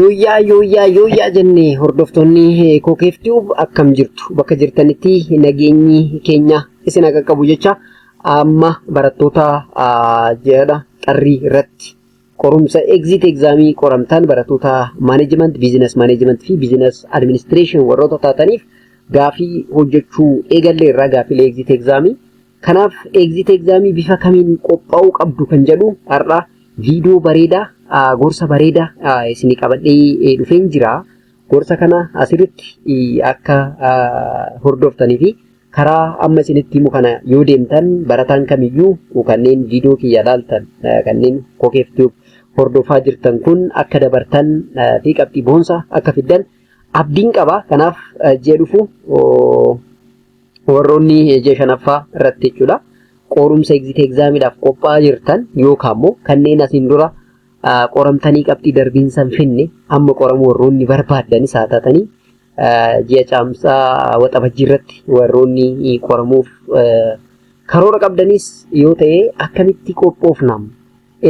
Yooyyaa, yooyyaa, yooyyaa jennee hordoftoonni Kookeef Tube, akkam jirtu? Bakka jirtanitti nageenyi keenya isin akka qabu jecha, amma barattoota jedha xarrii irratti qorumsa exit examii qoramtan, barattoota management, business management fi business administration warroota taataniif gaafii hojjechuu eegalle irraa gaafiilee exit examii. Kanaaf exit examii bifa kamiin qophaa'uu qabdu kan jedhu har'a viidiyoo bareedaa, gorsa bareedaa isinii qabadhee dhufeen jira. Gorsa kana asirratti akka hordoftanii fi karaa amma isinitti himu kana yoo deemtan, barataan kamiyyuu kanneen viidiyoo kiyya ilaaltan, kanneen Kookeef Tube hordofaa jirtan kun akka dabartan fi qabxii boonsaa akka fiddan abdiin qaba. Kanaaf ji'a dhufu warroonni ji'a shanaffaa irratti jechuudha, qorumsa exit examiidhaaf qophaa'aa jirtan yookaan immoo kanneen asiin dura qoramtanii qabxii darbiinsa hin finne, amma qoramuu warroonni barbaaddanis haa taatanii, ji'a caamsaa waxabajjii irratti warroonni qoramuuf karoora qabdanis yoo ta'e, akkamitti qophoofna,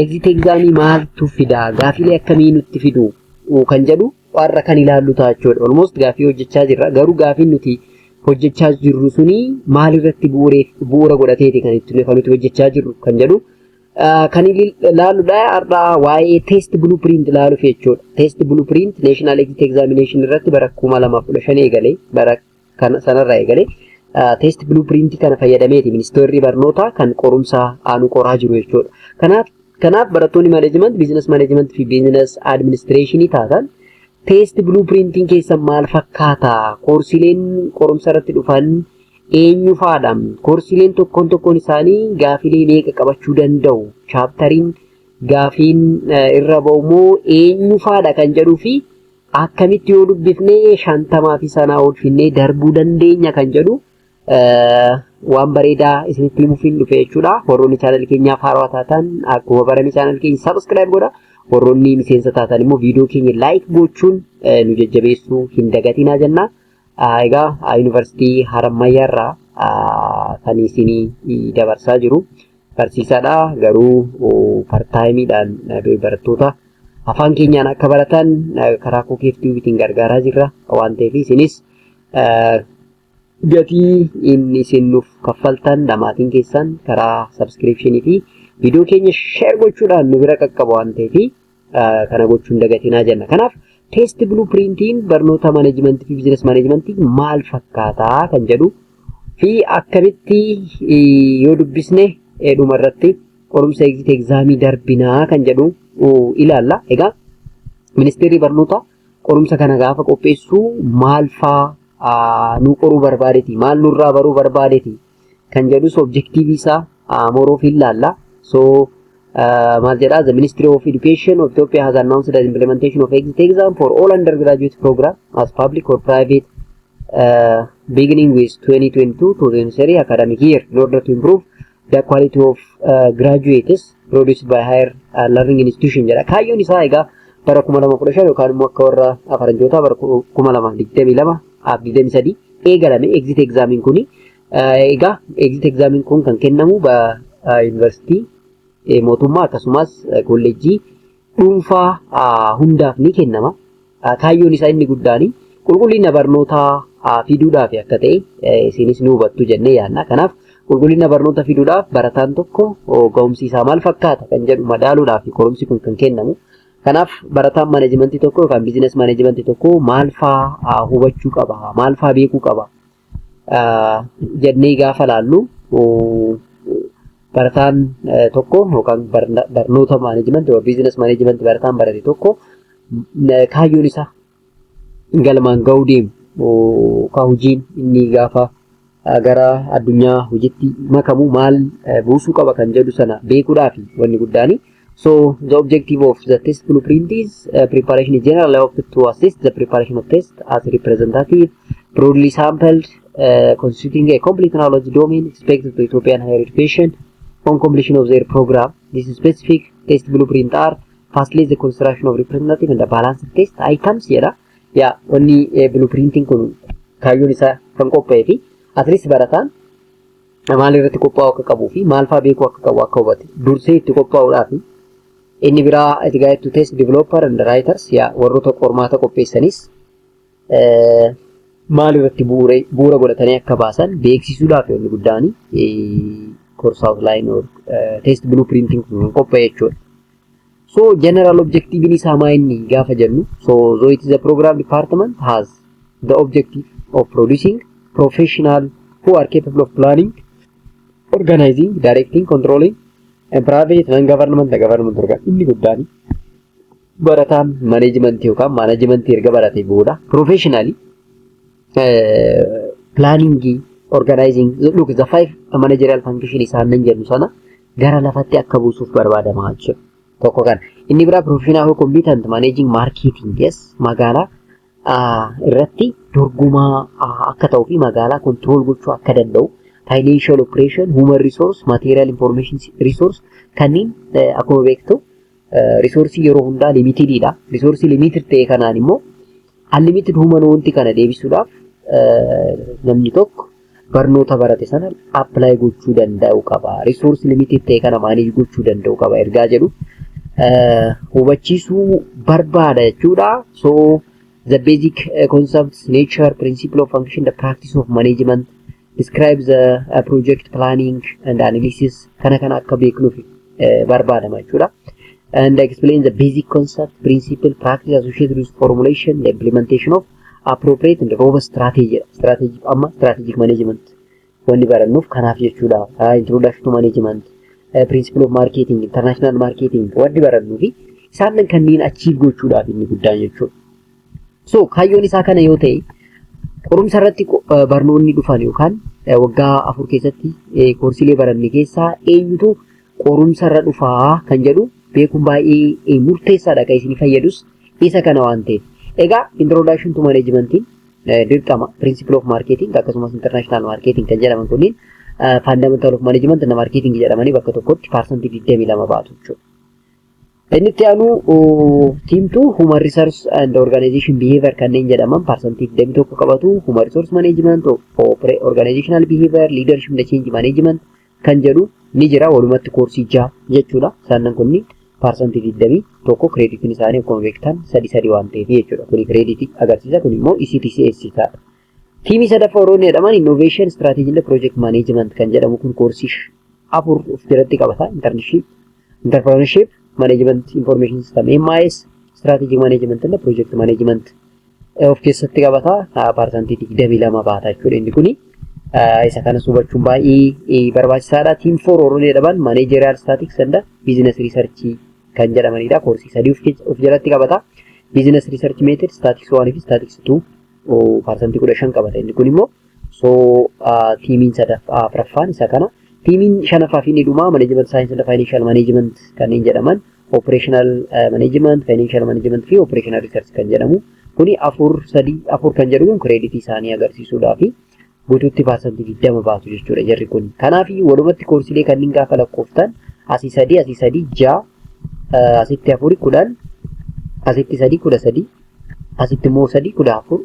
exit examii maaltu fidaa, gaafilee akkamii nutti fidu kan jedhu warra kan ilaallu ta'a jechuudha. Almost gaafii hojjechaa jirra, garuu gaafiin nuti hojjechaa jirru suni maalirratti bu'uura godhateeti kan itti kan nuti hojjechaa jirru kan jedhu kan ilaalluudha. Har'a waa'ee test blueprint ilaaluuf jechuudha. Test blueprint National Exit Examination irratti bara 2015 eegalee, bara kana sanarraa eegalee test blueprint kana fayyadameeti ministeerri barnootaa kan qorumsa aanu qoraa jiru jechuudha. Kanaaf barattoonni management, business management fi business administration taatan, test blueprintiin keessan maal fakkaata? Koorsileen qorumsa irratti dhufan eenyu faadha? Koorsileen tokkoon tokkoon isaanii gaafilee meeqa qabachuu danda'u? Chapteriin gaafiin irra ba'u moo eenyu faadha kan jedhuu fi akkamitti yoo dubbifnee 50 fi sanaa ol finnee darbuu dandeenya kan jedhu waan bareedaa isinitti himuuf hin dhufe jechuudha. Warroonni channel keenyaaf haarawaa taatan, akkuma barame channel keenya subscribe godha. Warroonni miseensa taatan immoo viidiyoo keenya like gochuun nu jajjabeessuu hin dagatinaa jenna. Egaa Yuunivarsiitii Harammayyaa irraa kan isinii dabarsaa jiru barsiisaadha. Garuu part-timeiidhaan barattoota afaan keenyaan akka baratan karaa Kookeef Tubeitiin gargaaraa jirra waan ta'eef, isinis gatii inni isin nuuf kaffaltan dhamaatiin keessan karaa subscriptionii fi viidiyoo keenya share gochuudhaan nu bira qaqqaba waan ta'eef, kana gochuun dagatinaa jenna. Kanaaf test blueprintiin barnoota managementii fi business managementii maal fakkaataa kan jedhu fi akkamitti yoo dubbisne dhumarratti qorumsa exit examii darbinaa kan jedhu ilaalla. Egaa ministeerri barnootaa qorumsa kana gaafa qopheessu maal faa nu qoruu barbaadeeti, maal nurraa baruu barbaadeeti kan jedhus objectiveii isaa moroof ilaalla. So maal jedhaa? The Ministry of Education of Ethiopia has announced the implementation of exit exam for all undergraduate program as public or private beginning with 2022 to 2023 academic year in order to improve the quality of graduates produced by higher learning institution jedha. Kaayyoon isaa egaa bara 2015 yookaan immoo akka warra faranjootaa bara 2022 23 eegalame exit examiin kuni. Egaa exit examiin kun kan kennamu yuunivarsiitii mootummaa akkasumas kolleejjii dhuunfaa hundaaf ni kennama. Kaayyoon isaa inni guddaan qulqullina barnootaa fiduudhaaf akka ta'e isinis ni hubattu jennee yaadna. Kanaaf qulqullina barnoota fiduudhaaf barataan tokko ga'umsi isaa maal fakkaata kan jedhu madaaluudhaaf qorumsi kun kan kennamu. Kanaaf barataan managementii tokko yookaan business managementii tokko maal faa hubachuu qaba, maal faa beekuu qaba jennee gaafa laallu, barataan tokko yookaan barnoota managementii yookaan business managementii barataan barate tokko kaayyoon isaa galmaan ga'uu deemu yookaan hojiin inni gaafa gara addunyaa hojiitti makamu maal buusuu qaba kan jedhu sana beekuudhaaf wanni guddaani. So the objective of the test blueprint is preparation is generally opted to assist the preparation of test as representative, broadly sampled, constituting a complete knowledge domain expected to Ethiopian higher education on completion of their program. This specific test blueprint are facilitate the construction of representative and the balanced test items jedha. Yaa, wanni blueprintiin kun kaayyoon isaa kan qophaa'ee fi at least barataan maal irratti qophaa'uu akka qabuu fi maal fa'aa beekuu akka qabu akka hubate dursee itti qophaa'uudhaaf. Inni biraa it guide to test developer and writers, yaa warroota qormaata qopheessanis maal irratti bu'uura godhatanii akka baasan beeksisuudhaaf inni guddaan course outline or test blueprinting kun qophaa'e jechuudha. So general objective isaa maa inni gaafa jennu, so it is a program department has the objective of producing professional who are capable of planning, organizing, directing, controlling and private, non-government, and government organ. Inni guddaan barataan managementii yookaan managementii erga baratee booda professionally planningii, organizing, look, the five managerial function isaan nan jennu sana gara lafatti akka buusuuf barbaadama jechuudha. Tokko kana. Inni biraa professional competent managing marketing, yes, magaalaa irratti dorgomaa akka ta'uu fi magaalaa control gochuu akka danda'u, financial operation, human resource, material information resource kanneen akkuma beektu resource yeroo hundaa limitedidha. Resource limited ta'e kanaan immoo unlimited human wanti kana deebisuudhaaf namni tokko barnoota barate sana apply gochuu danda'u qaba. Resource limited ta'e kana manage gochuu danda'u qaba ergaa jedhu hubachiisuu barbaada jechuudha. So the basic concepts, nature, principle of function, the practice of management, describe the project planning and analysis kana kana akka beeknuuf barbaadama jechuudha. And explain the basic concept, principle, practice associated with formulation, the implementation of appropriate and robust strategy. Strategic, amma strategic management wanni barannuuf kanaaf jechuudha. Introduction to management, principle of marketing, international marketing wanni barannuu fi isaan kanneen achieve gochuudhaaf inni guddaan jechuudha. So kaayyoon isaa kana yoo ta'e, qorumsa irratti barnoonni dhufan yookaan waggaa 4 keessatti koorsiilee baranne keessaa eenyutu qorumsa irra dhufaa kan jedhu beekuun baay'ee murteessaadha, kan isin fayyadus isa kana waan ta'eef. Egaa introduction to managementiin dirqama, principle of marketing akkasumas international marketing kan jedhaman kunniin fundamental of management and marketing jedhamanii bakka tokkotti 22% baatu jechuudha. Inni itti aanu theme 2, human resource and organization behavior kanneen jedhaman 21% qabatu. Human resource management, organizational behavior, leadership and change management kan jedhu ni jira. Walumatti koorsii 6 jechuudha. Isaan kunniin 21%, creditiin isaanii akkuma beektan sadi sadi waan ta'eef jechuudha. Kuni creditii agarsiisa, kun immoo ECTS ta'a. Themeii sadaffaa warroonni jedhaman innovation strategy and project management kan jedhamu kun koorsii 4 of jalatti qabata. Internship, entrepreneurship, management information system MIS, strategic management and project management of keessatti qabata. 22% baata jechuudha inni kuni. Isa kanas hubachuun baay'ee barbaachisaadha. Theme 4 warroonni jedhaman managerial statistics and business research kan jedhamanidha. Koorsii 3 of jalatti qabata. Business research method, statistics 1 fi statistics 2 15% qabata inni kun immoo. So themeiin afuraffaan isa kana. Themeiin shanaffaa fi inni dhumaa management science and financial management kanneen jedhaman, operational management, financial management fi operational research kan jedhamu kuni afur sadii afur kan jedhu kun creditii isaanii agarsiisuudhaa fi guutuutti 20% baatu jechuudha jarri kun. Kanaaf walumatti koorsiilee kanneen gaafa lakkooftan, asii sadii, asii sadii, ja'a, asitti afuri, 10, asitti sadii, 13, asitti immoo sadii, 14,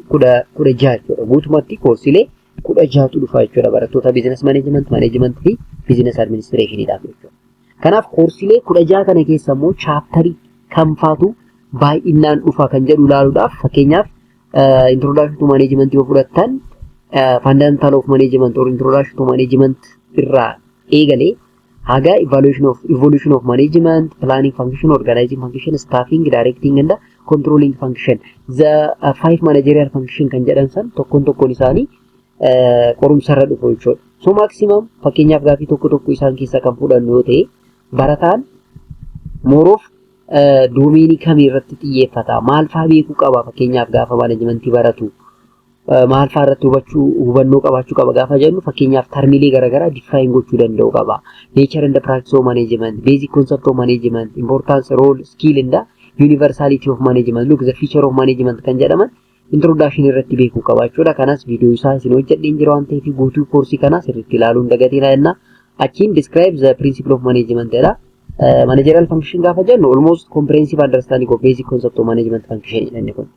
16 jechuudha. Guutumatti koorsiilee 16tu dhufa jechuudha barattoota business management, management fi business administrationiidhaaf jechuudha. Kanaaf koorsiilee 16 kana keessa immoo chapterii kam faatu baay'inaan dhufa kan jedhu ilaaluudhaaf, fakkeenyaaf introduction to management yoo fudhattan, fundamental of management or introduction to management irraa eegalee haga evaluation of evolution of management, planning function, organizing function, staffing, directing and controlling function, the five managerial function kan jedhan san tokkoon tokkoon isaanii qorumsarra dhufu jechuudha. So maximum fakkeenyaaf gaafii tokko tokko isaan keessaa kan fudhannu yoo ta'e, barataan more of domainii kamii irratti xiyyeeffata, maal faa beekuu qaba, fakkeenyaaf gaafa managementii baratu maal faa irratti hubachuu hubannoo qabaachuu qaba gaafa jennu, fakkeenyaaf termiilee garaagaraa define gochuu danda'u qaba. Nature and practice of management, basic concept of management, importance, role, skill and universality of management, look, the feature of management kan jedhaman introduction irratti beekuu qaba jechuudha. Kanas viidiyoo isaa isin hojjedheen jira waan ta'eef guutuu koorsii kanaa sirriitti ilaaluu hin dagatinaa jenna. Achiin describe the principle of management jedha. Managerial function gaafa jennu, almost comprehensive understanding of basic concept of management function inni kun.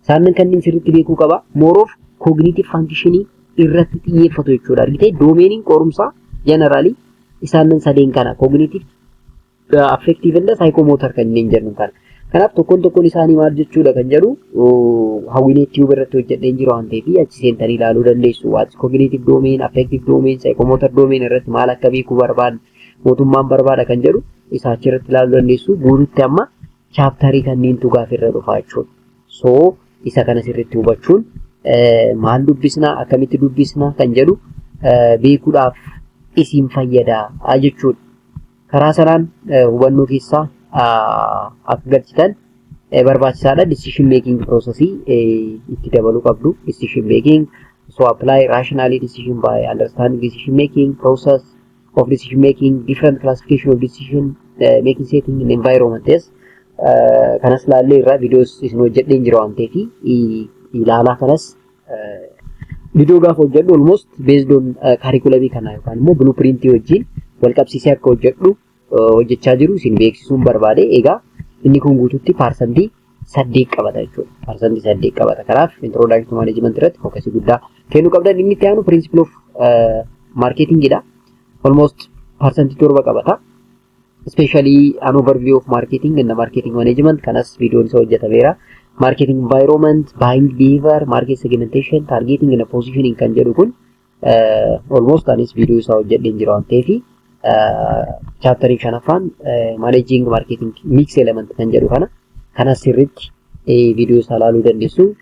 Isaan kanneen sirriitti beekuu qaba. More of cognitive functionii irratti xiyyeeffatu jechuudha. Argitee, domainiin qorumsaa generally isaan sadeen kana cognitive Affective and psychomotor kanneen jennu kana. Kanaaf tokkoon tokkoon isaanii maal jechuudha kan jedhu Hawwineet Tube irratti hojjedheen jiru waan ta'eef achi seentanii ilaaluu dandeessu. What cognitive domain, affective domain, psychomotor domain irratti maal akka beekuu barbaada, mootummaan barbaada kan jedhu isa achirratti ilaaluu dandeessu. Guututti amma chapterii kanneentu gaafirra dhufa jechuudha. So isa kana sirriitti hubachuun maal dubbisnaa, akkamitti dubbisnaa kan jedhu beekuudhaaf isin fayyada jechuudha. Karaa sanaan hubannoo keessaa akka galchitan barbaachisaadha. Decision making processii itti dabaluu qabdu. Decision making, so apply rationally decision by understanding decision making process of decision making, different classification of decision making setting in environment. Yes. Kanas laallee irraa viidiyoos isin hojjedheen jira waan ta'eef ilaalaa. Kanas viidiyoo gaafa hojjedhu almost based on curriculumii kana yookaan immoo blueprintii wajjin wal qabsiisee akka hojjedhu hojjechaa jiru isin beeksisuun barbaade. Egaa inni kun guututti 8% qabata jechuudha. 8% qabata. Kanaaf introduction to management irratti focusii guddaa kennuu qabdan. Inni itti aanu principle of marketingidha. Almost 7% qabata. Especially an overview of marketing and the marketing management, kanas viidiyoon isa hojjetameera. Marketing environment, buying behavior, market segmentation, targeting and positioning kan jedhu kun almost anis viidiyoo isaa hojjedheen jira waan ta'eef, chapterii shanaffaan managing marketing mix element kan jedhu kana kanas sirriitti viidiyoo isaa ilaaluu dandeessu.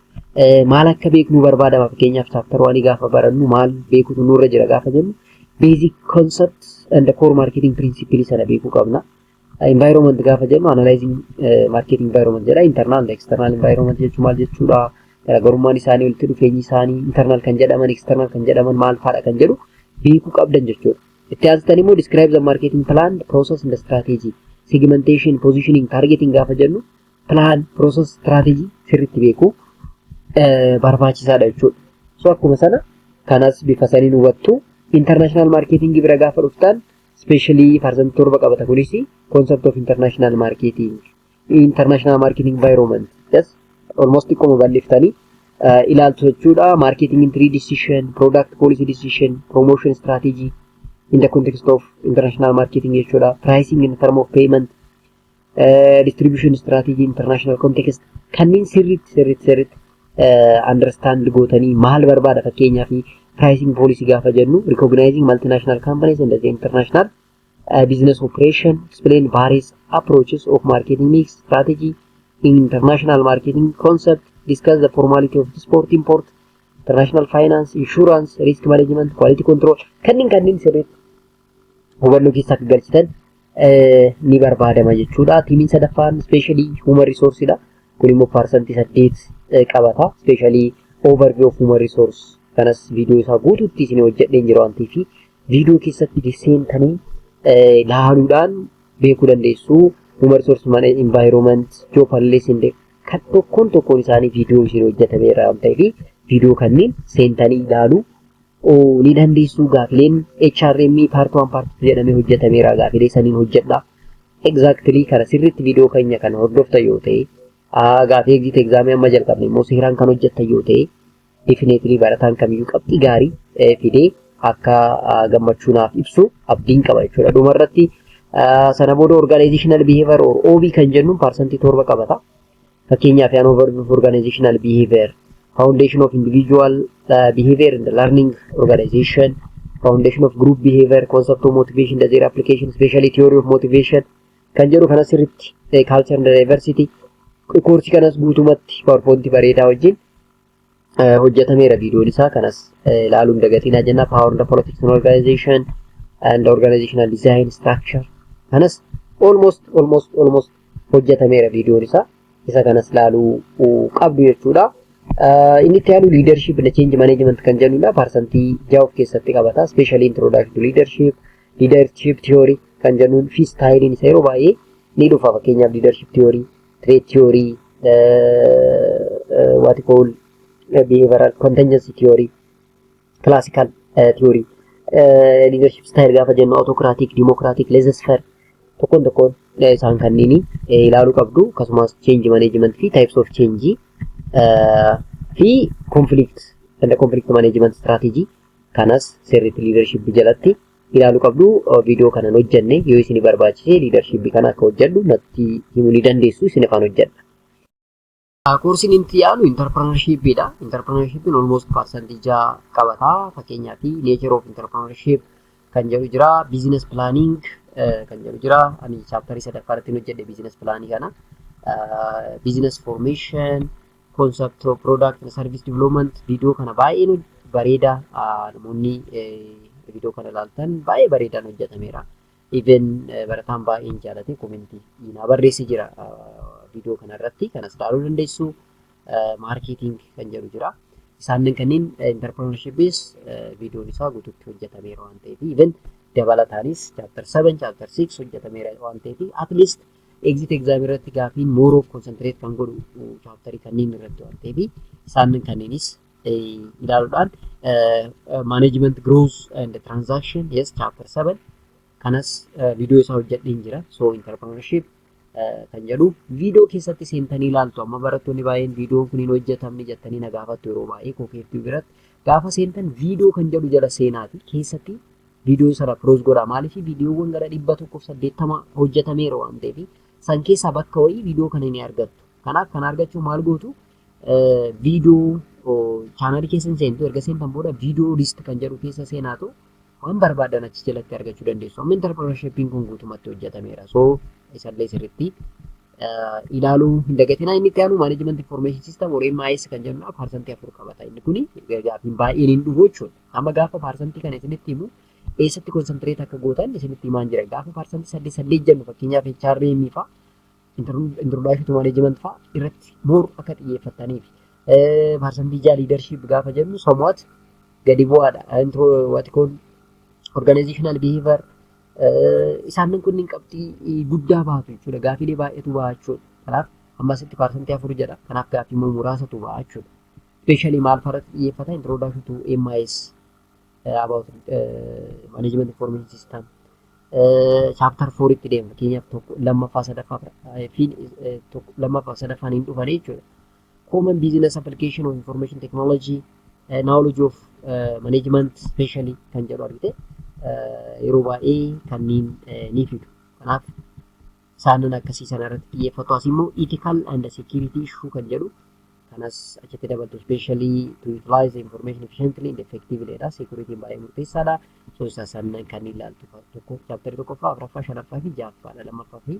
Maal akka beeknu barbaadama? Fakkeenyaaf chapter oneii gaafa barannu maal beekutu nurra jira gaafa jennu, basic concepts and the core marketing principle sana beekuu qabna. Environment gaafa jennu, analyzing marketing environment jedha. Internal and external environment jechuun maal jechuudha? Garaagarummaan isaanii, walitti dhufeenyi isaanii, internal kan jedhaman, external kan jedhaman maal faadha kan jedhu beekuu qabdan jechuudha. Itti aansitanii immoo describe the marketing plan, process and strategy, segmentation, positioning, targeting gaafa jennu plan, process, strategy sirriitti beekuu barbaachisaadha jechuudha. So akkuma sana kanas bifa saniin hubattu. International marketing bira gaafa dhuftan, especially 7% qabata kunis, concept of international marketing, international marketing environment, yes, almost xiqqooma bal'iftanii ilaaltu jechuudha. Marketing entry decision, product policy decision, promotion strategy in the context of international marketing jechuudha. Pricing in term of payment, distribution strategy, international context kanneen sirriitti sirriitti sirriitti understand gootanii maal barbaada. Fakkeenyaa fi pricing policy gaafa jennu, recognizing multinational companies and the international business operation, explain various approaches of marketing mix strategy, international marketing concept, discuss the formality of export import, international finance, insurance, risk management, quality control kanneen kanneen sirriitti hubannoo keessa akka galchitan ni barbaadama jechuudha. Themeiin sadaffaan especially human resource dha. Kun immoo 8% qabata. Especially overview of human resource kanas viidiyoo isaa guutuutti isin hojjedheen jira waan ta'eef viidiyoo keessatti seentanii laaluudhaan beekuu dandeessu. Human resource environment, job analysis kan tokkoon tokkoon isaanii viidiyoo isin hojjetameera waan ta'eef viidiyoo kanneen seentanii ilaaluu ni dandeessu. Gaafileen HRM part 1 part 2 jedhamee hojjetameera, gaafilee saniin hojjedha. Exactly kana sirriitti viidiyoo keenya kana hordoftan yoo ta'e, gaafii exit examii amma jalqabne immoo seeraan kan hojjettan yoo ta'e, definitely barataan kamiyyuu qabxii gaarii fidee akka gammachuu naaf ibsu abdiin qaba jechuudha. Dhumarratti sana booda organizational behavior or OB kan jennu 7% qabata. Fakkeenyaaf an overview of organizational behavior, foundation of individual behavior in the learning organization, foundation of group behavior, concept of motivation, their application, especially theory of motivation kan jedhu kana sirriitti, culture and diversity koorsii kanas guutumatti PowerPoint bareedaa wajjin hojjetameera viidiyoon isaa, kanas ilaaluun dagatinaa jenna. Power and politics in organization and organizational design structure kanas almost almost almost hojjetameera viidiyoon isaa, isa kanas ilaaluu qabdu jechuudha. Inni itti aanu leadership and change management kan jennudha. 6% of keessatti qabata. Especially introduction to leadership, leadership theory kan jennuun fi styleiin isa yeroo baay'ee ni dhufa. Fakkeenyaaf leadership theory, trait theory, what you call behavioral contingency theory, classical theory, leadership style gaafa jennu autocratic, democratic, laissez-faire tokkoon tokkoon isaan kanneen ilaaluu qabdu. Akkasumas change management fi types of change fi conflict and conflict management strategy kanas sirriitti leadership jalatti Ilaaluu qabdu. Viidiyoo kanan hojjenne yoo isin barbaachise leadership kana akka hojjedhu natti himuu ni dandeessu, isin afaan hojjedha. Koorsiin inni aanu entrepreneurshipiidha. Entrepreneurshipiin almost 6% qabata. Fakkeenyaaf, nature of entrepreneurship kan jedhu jira. Business planning kan jedhu jira. Ani chapterii sadaffaa irratti hojjedhe business planii kana. Business formation, concept of product and service development, viidiyoo kana baay'een bareeda. Namoonni viidiyoo kana ilaaltan baay'ee bareedaan hojjetameera. Even barataan baay'een jaalate commentii naa barreessee jira viidiyoo kana irratti, kanas ilaaluu dandeessu. Marketing kan jedhu jira. Isaannen kanneen entrepreneurshipis viidiyoon isaa guutuutti hojjetameera waan ta'eef, even dabalataanis chapter 7, chapter 6 hojjetameera waan ta'eef, at least exit exam irratti gaafiin more of concentrate kan godhu chapterii kanneen irratti waan ta'eef, isaannen kanneenis ilaaluudhaan. Management growth and transaction, yes, chapter 7 kanas viidiyoo isaa hojjedheen jira. So entrepreneurship kan jedhu viidiyoo keessatti seentanii ilaaltu. Amma barattoonni baay'een viidiyoon kun hin hojjetamne jettanii na gaafattu yeroo baay'ee. Kokeeftuu biratti gaafa seentan viidiyoo kan jedhu jala seenaati keessatti viidiyoo sana browse godha. Maaliif? Viidiyoowwan gara 180 hojjetameera waan ta'eef, san keessaa bakka wayii viidiyoo kana ni argattu. Kanaaf kana argachuu maal gootu? Viidiyoo channelii keessa seentu. Erga seentan booda viidiyoo list kan jedhu keessa seenaatu waan barbaadan achi jalatti argachuu dandeessu. Amma entrepreneurshipiin kun guutumatti hojjetameera. So isallee sirriitti ilaaluu hin dagatinaa. Inni itti aanu management information system or MIS kan jennudha, 4% qabata. Inni kuni gaaffiin baay'een hin dhufu jechuudha. Amma gaafa percentii kana isinitti himu eessatti concentrate akka gootan isinitti himaan jira. Gaafa 8% jennu, fakkeenyaaf HRM fa'a, introduction to management fa'a irratti more akka xiyyeeffataniif. 6% leadership gaafa jennu somewhat gadi bu'aadha. What call organizational behavior, isaan kunniin qabxii guddaa baatu jechuudha. Gaafiilee baay'eetu ba'a jechuudha. Kanaaf amma asitti 4% jedha. Kanaaf gaaffii immoo muraasatu ba'a jechuudha. Especially maal farratti xiyyeeffata? Introduction to MIS, about management information system. Chapter 4 itti deema. Fakkeenyaaf, tokko, lammaffaa, sadaffaa fi tokko, lammaffaa, sadaffaan hin dhufan jechuudha. Common business application of information technology, knowledge of management especially kan jedhu argite, yeroo baay'ee kanneen ni fidu. Kanaaf isaanin akkasii sana irratti xiyyeeffatu. As immoo ethical and security issue kan jedhu kanas achitti dabaltu, especially to utilize the information efficiently and effectively dha. Security baay'ee murteessaadha. So isa sannan kan ilaaltu tokko chapterii tokkoffaa, afuraffaa, shanaffaa fi ja'affaadha. Lammaffaa fi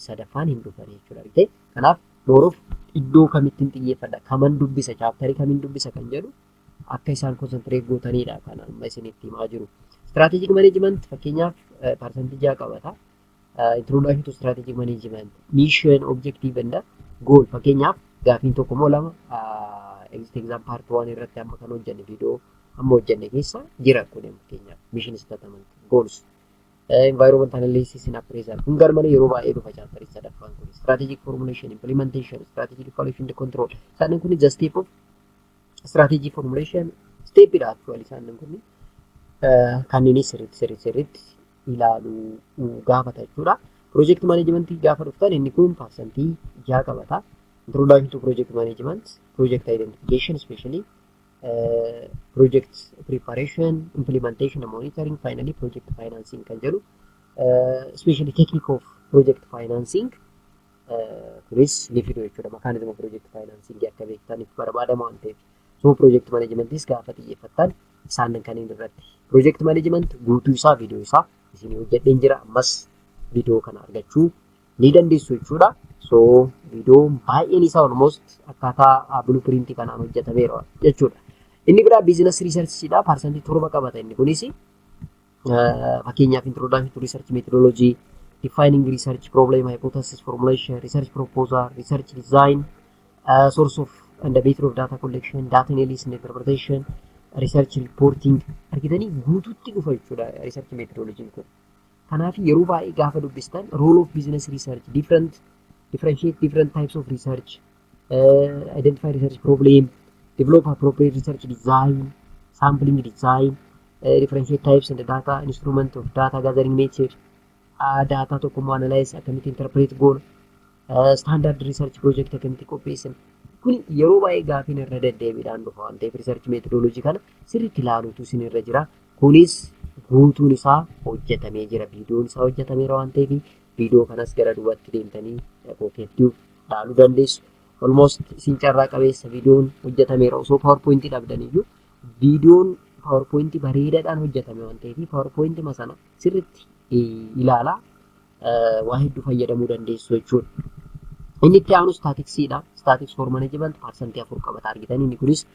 sadaffaan hin dhufan jechuudha. Argite? Kanaaf more of iddoo kamittiin xiyyeeffadha, kaman dubbisa, chapterii kamiin dubbisa kan jedhu akka isaan concentrate gootanidha kan amma isinitti himaa jiru. Strategic management fakkeenyaaf 6% qabata. Introduction to strategic management, mission, objective and goal, fakkeenyaaf gaafiin tokko moo lama exit exam part 1 irratti amma kan hojjenne, viidiyoo amma hojjenne keessa jira kun. Fakkeenyaaf, mission statement, goals, environment analysis and appraisal kun garmalee yeroo baay'ee dhufa chapterii sadaffaan kun. Strategic formulation, implementation, strategic evaluation and control, isaan kun the step of strategy formulation step dha actually. Isaan kun kanneen sirriitti sirriitti sirriitti ilaaluu gaafata jechuudha. Project management gaafa dhuftan inni kun 6% qabata. Introduction to project management, project identification especially, project preparation, implementation and monitoring, finally project financing kan jedhu, especially technique of project financing kunis ni fidu jechuudha. Mechanism of project financing akka beektaniif barbaadama waan ta'eef. So project managementis gaafa xiyyeeffattan isaan kanneen irratti. Project management guutuu isaa viidiyoo isaa isin hojjedheen jira, ammas viidiyoo kana argachuu ni dandeessu jechuudha. So viidiyoon baay'een isaa almost akkaataa blueprintii kanaan hojjetameera jechuudha. Inni biraa business researchidha. 7% qabata inni kunis. Fakkeenyaaf, introduction to research methodology, defining research problem, hypothesis formulation, research proposal, research design, source of and the method of data collection, data analysis and interpretation, research reporting, argitanii guutuutti dhufa jechuudha research methodology kun. Kanaaf yeroo baay'ee gaafa dubbistan role of business research, different differentiate different types of research, identify research problem, develop appropriate research design, sampling design, differentiate types and the data instrument of data gathering method, data tokkommoo analyze akkamitti interpret goona, standard research project akkamitti qopheessan. Kun yeroo baay'ee gaafiin irra deddeebiidhaan dhufa waan ta'eef, research methodology kana sirriitti ilaaluutu isin irra jira. Kunis Guutuun isaa hojjetamee jira. Viidiyoon isaa hojjetameera waan ta'eef, viidiyoo kanas gara duubatti deemtanii kookeettii ilaaluu dandeessu. Almost isin carraa qabeessa, viidiyoon hojjetameera. Osoo PowerPointii dhabdaniyyuu viidiyoon PowerPointii bareedaadhaan hojjetame waan ta'eef, PowerPointii sana sirriitti ilaalaa waa hedduu fayyadamuu dandeessu jechuudha. Inni itti aanu statisticsiidha. Statistics for management 4% qabata argitan. Inni kunis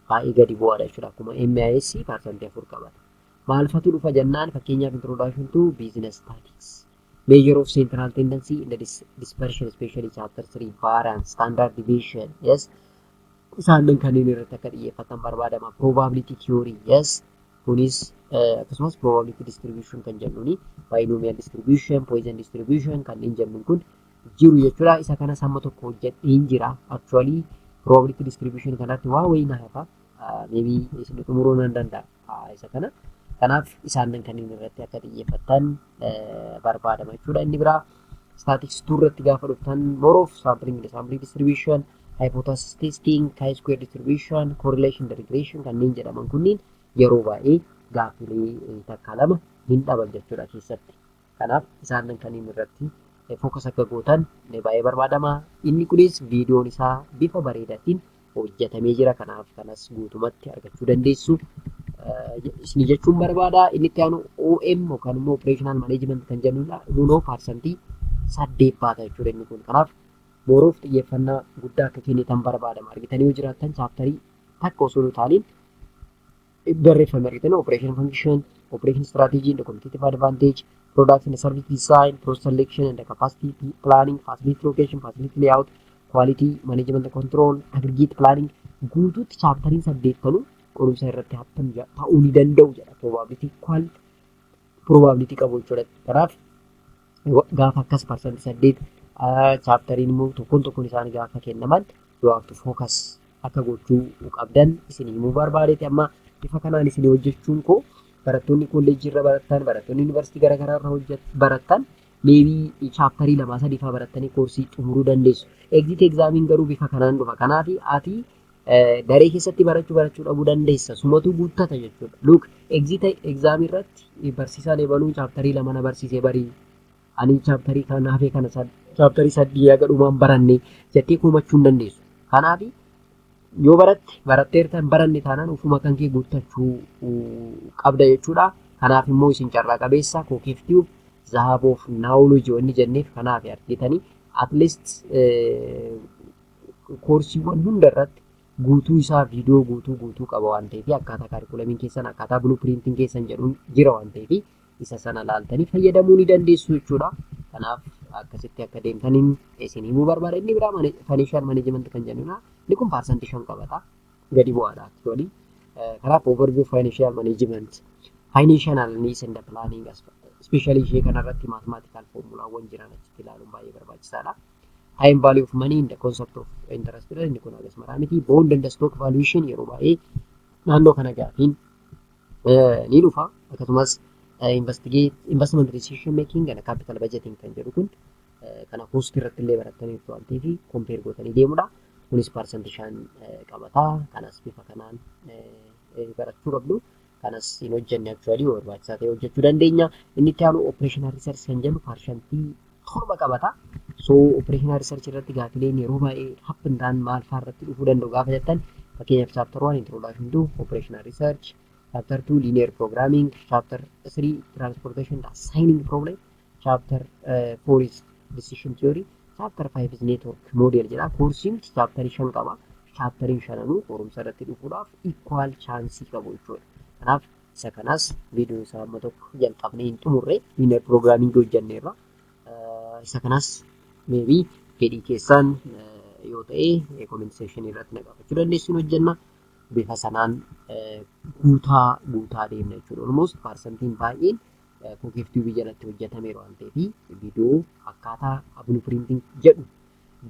baay'ee gadi bu'aadha jechuudha. Akkuma MIS 4% qabata. Maalfatu dhufa jennaan, fakkeenyaaf introduction to business statistics, measure of central tendency in the dispersion, especially chapter 3, variance, standard deviation, yes. Isaan kanneen irratti akka xiyyeeffatan barbaadama. Probability theory, yes. Kunis akkasumas probability distribution kan jennuuni, binomial distribution, Poisson distribution kanneen jennuun kun jiru jechuudha. Isa kanas hamma tokko hojjedheen jira. Actually, probability distribution kanatti waa wayii na hafa. Maybe isin xumuruu nan danda'a isa kana. Kanaaf isaan kanneen irratti akka xiyyeeffattan barbaadama jechuudha. Inni biraa statistics 2 irratti gaafa dhuftan, more of sampling, sampling distribution, hypothesis testing, chi-square distribution, correlation, regression kanneen jedhaman kunniin yeroo baay'ee gaaffilee takka lama hin dhaban jechuudha keessatti. Kanaaf isaan kanneen irratti focus akka gootan baay'ee barbaadama. Inni kunis viidiyoon isaa bifa bareedaatiin hojjetamee jira. Kanaaf kanas guutumatti argachuu dandeessu. Isin jechuun barbaada. Inni itti aanu OM yookaan immoo Operational Management kan jennudha. Immoo 8% baata jechuudha inni kun. Kanaaf more of xiyyeeffannaa guddaa akka kennitan barbaadama. Argitanii yoo jiraattan, chapterii takka osoo nu taaniin barreeffame argitanii: operation function, operation strategy and competitive advantage, product and service design, process selection and capacity planning, facility location, facility layout, quality management control, aggregate planning, guutuutti chapteriin saddeettanuu qorumsa irratti happen ta'uu ni danda'u jedha. Probability equal probability qabu jechuudha. Kanaaf gaafa akkas 8% chapteriin immoo tokkoon tokkoon isaanii gaafa kennaman, you have to focus akka gochuu qabdan isin himuu barbaadeeti. Amma bifa kanaan isin hojjechuun koo, barattoonni kolleejjii irra barattan, barattoonni yuunivarsiitii garaagaraa irra barattan, maybe chapterii lamaa sadii fa'aa barattanii koorsii xumuruu dandeessu. Exit examiin garuu bifa kanaan dhufa. Kanaaf ati daree keessatti barachuu dhabuu dandeessa. Sumatu guuttata jechuudha. Look, exit examii irratti barsiisaan ebaluu chapterii lama na barsiisee barii, ani chapterii kana hafee kana chapterii sadii haga dhumaan baranne jettee komachuu hin dandeessu. Kanaaf yoo baratte baratteerta, hin baranne taanaan ofuma kan kee guuttachuu qabda jechuudha. Kanaaf immoo isin carraa qabeessa. Kookeeftiif the hub of knowledge wanni jenneef kanaaf. Argitanii, at least koorsiiwwan hunda irratti guutuu isaa viidiyoo guutuu guutuu qaba waan ta'eef, akkaataa curriculumiin keessan, akkaataa blueprintiin keessan jedhuun jira waan ta'eef, isa sana laaltanii fayyadamuu ni dandeessu jechuudha. Kanaaf akkasitti akka deemtaniin isin himuu barbaada. Inni biraa financial management kan jennudha. Inni kun 5% qabata. Gadi bu'aadha actually. Kanaaf overview financial management, financial analysis and planning, especially ishee kanarratti mathematical formulaawwan jiran achitti ilaaluun baay'ee barbaachisaadha. Time value of money and the concept of interest, inni kun hagas maraa miti. Bond and stock valuation yeroo baay'ee naannoo kana gaafiin ni dhufa. Akkasumas investigate investment decision making and capital budgeting kan jedhu kun kana cost irratti illee barattaniirtu waan ta'eef, compare gootanii deemudha. Kunis 5% qabata. Kanas bifa kanaan barachuu qabdu. Kanas hin hojjenne actually, barbaachisaa ta'e hojjechuu dandeenya. Inni itti aanu operational research kan jennu 7% qabata. So operational research irratti gaafileen yeroo baay'ee happen ta'an maal fa'aa irratti dhufuu danda'u gaafa jettan, fakkeenyaaf chapter 1, introduction to operational research, chapter 2, linear programming, chapter 3, transportation assigning problem, chapter 4 is decision theory, chapter 5 is network model jedha. Koorsiin chapterii shan qaba. Chapteriin shananuu qorumsa irratti dhufuudhaaf equal chance qabu jechuudha. Kanaaf isa kanas viidiyoo isaa amma tokko jalqabnee hin xumurre, linear programming hojjenneerra. Isa kanas maybe fedhii keessan yoo ta'e, comment section irratti na gaafachuu dandeessu, hojjenna. Bifa sanaan guutaa guutaa deemna jechuudha. Almost percentiin baay'een Kookeef jalatti hojjetameera waan ta'eef, viidiyoo akkaataa blueprintiin jedhu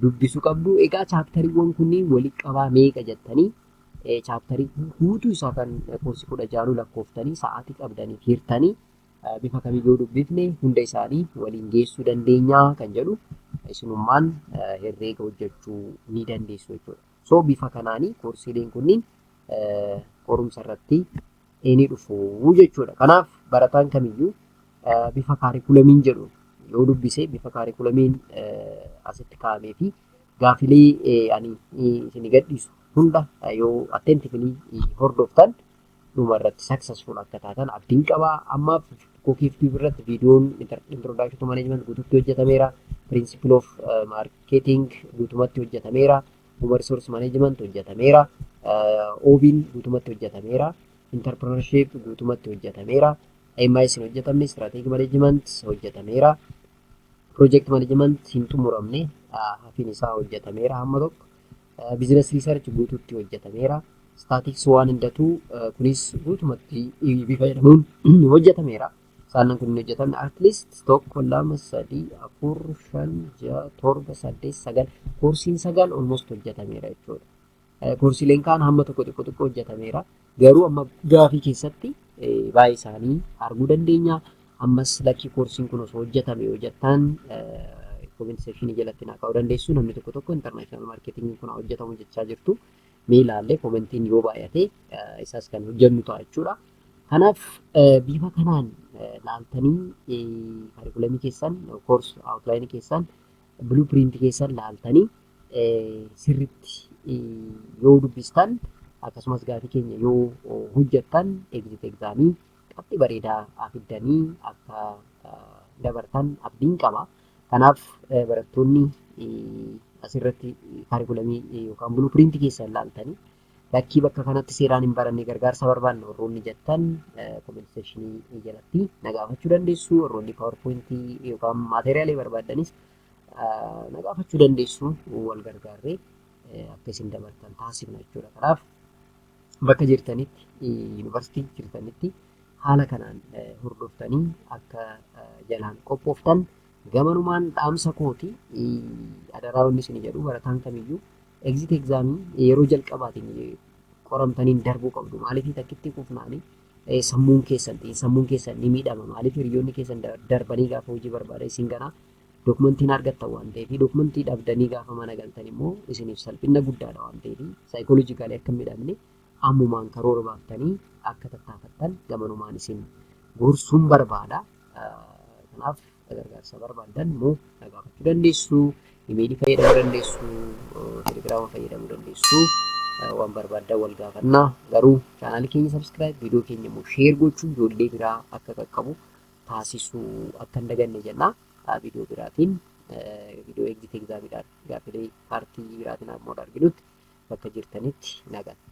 dubbisuu qabdu. Egaa chapteriiwwan kunniin walitti qabaa meeqa jettanii, chapterii guutuu isaa kan koorsii 16 lakkooftanii, sa'aatii qabdaniif hirtanii, bifa kamiyyuu dubbifne hunda isaanii waliin geessuu dandeenyaa kan jedhu isinummaan herreega hojjechuu ni dandeessu jechuudha. So bifa kanaanii koorsiileen kunniin qorumsa irratti ni dhufu jechuudha. Kanaaf barataan kamiyyuu bifa curriculumiin jedhu yoo dubbise, bifa curriculumiin asitti kaa'amee fi gaafilee ani isin gadhiisu hunda yoo attentively hordoftan, dhuma irratti successful akka taatan abdiin qaba. Ammaaf Kookiif irratti viidiyoon introduction to management guututti hojjetameera. Principle of marketing guutumatti hojjetameera. Human resource management hojjetameera. OB'n guutumatti hojjetameera. Entrepreneurship guutumatti hojjetameera. MIS hin hojjetamne, strategic management hojjetameera. Project management hin xumuramne, hafin isaa hojjetameera hamma tokko. Business research guututti hojjetameera. Statistics waan hindatu kunis guutumatti bifa jedhamuun hojjetameera. Isaan kun hin hojjetamne at least tokko, lama, sadii, afur, shan, ja'a, torba, saddeet, sagal, koorsiin sagal almost hojjetameera jechuudha. Koorsiileen kaan hamma tokko xiqqoo xiqqoo hojjetameera. Garuu amma gaafii keessatti baay'ee isaanii arguu dandeenya. Ammas lakkii, koorsiin kun osoo hojjetame yoo jettan, comment sectionii jalatti naa kaa'uu dandeessu. Namni tokko tokko international marketingiin kun hojjetamu jechaa jirtu. Mee ilaallee commentiin yoo baay'ate isaas kan hojjennu ta'a jechuudha. Kanaaf bifa kanaan laaltanii, curriculumii keessan, course outlineii keessan, blueprintii keessan laaltanii sirriitti yoo dubbistan, akkasumas gaafii keenya yoo hojjettan, exit examii qabxii bareedaa fiddanii akka dabartan abdiin qaba. Kanaaf barattoonni asirratti curriculumii yookaan blueprintii keessan laaltanii, lakkii, bakka kanatti seeraan hin baranne, gargaarsa barbaanna warroonni jettan, comment sectionii jalatti na gaafachuu dandeessu. Warroonni PowerPointii yookaan materialii barbaaddanis na gaafachuu dandeessu. Wal gargaarree akka isin dabartan taasifna jechuudha. Kanaaf bakka jirtanitti, yuunivarsiitii jirtanitti, haala kanaan hordoftanii akka jalaan qophooftan gamanumaan dhaamsa kooti. Adaraa wanni isin jedhu, barataan kamiyyuu exit examii yeroo jalqabaatiin qoramtaniin darbuu qabdu. Maaliif? Takkitti kufnaanii sammuun keessan ni miidhama. Maaliif? Hiriyoonni keessan darbanii gaafa hojii barbaada isin ganaa documentiin argattan waan ta'eef, documentii dhabdanii gaafa mana galtan immoo isiniif salphina guddaadha waan ta'eef, psychologically akka hin miidhamne ammumaan karoora baaftanii akka tattaafattan gamanumaan isin gorsuun barbaada. Kanaaf gargaarsa barbaaddan immoo na gaafachuu dandeessu, emailii fayyadamuu dandeessu, Telegrama fayyadamuu dandeessu. Waan barbaaddan wal gaafannaa. Garuu channelii keenya subscribe, viidiyoo keenya immoo share gochuun ijoollee biraa akka qaqqabu taasisuu akka hin daganne jenna. Viidiyoo biraatiin, viidiyoo exit examiidhaan gaaffilee partii biraatiin ammoo arginutti, bakka jirtanitti nagaatti.